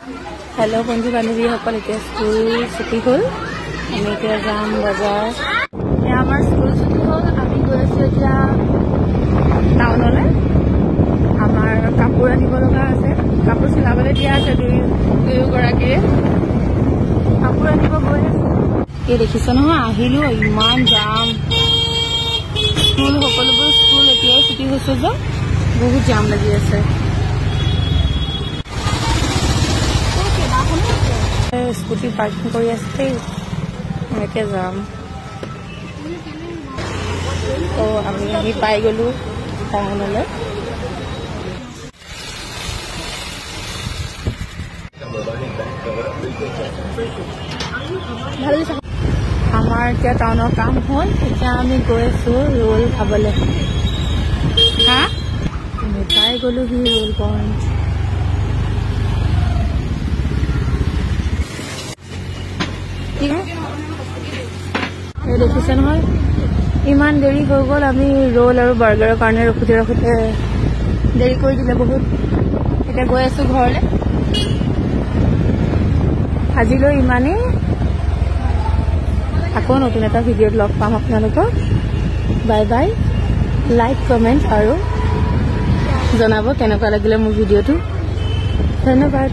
Hello' বন্ধু বান্ধৱীসকল, এতিয়া school ছুটি হ'ল, আমি এতিয়া যাম বজাৰ। এয়া আমাৰ স্কুল ছুটি হ'ল, আমি গৈ আছো এতিয়া টাউনলৈ। আমাৰ কাপোৰ আনিব লগা আছে, কাপোৰ চিলাবলৈ দিয়া আছে দুয়োগৰাকীয়ে, কাপোৰ আনিব গৈ আছো। এই দেখিছে নহয়, আহিলো, ইমান জাম। স্কুল সকলোবোৰ স্কুল এতিয়াই ছুটি হৈছে যে বহুত জাম লাগি আছে। স্কুটি পাৰ্কিং কৰি আছে দেই, এনেকে যাম। আমি আহি পাই গলো টাউনলৈ। আমাৰ এতিয়া টাউনৰ কাম হ'ল, এতিয়া আমি গৈ আছো ৰোল খাবলৈ। হা, আমি পাই গলোহি ৰোল পইণ্ট। এই দেখিছে নহয়, ইমান দেৰি হৈ গ'ল। আমি ৰোল আৰু বাৰ্গাৰৰ কাৰণে ৰখোতে ৰখোতে দেৰি কৰি দিলে বহুত। এতিয়া গৈ আছো ঘৰলৈ। আজিলৈ ইমানেই, আকৌ নতুন এটা ভিডিঅ'ত লগ পাম আপোনালোকক। Bye bye. লাইক, কমেণ্ট আৰু জনাব কেনেকুৱা লাগিলে মোৰ ভিডিঅ'টো। ধন্যবাদ।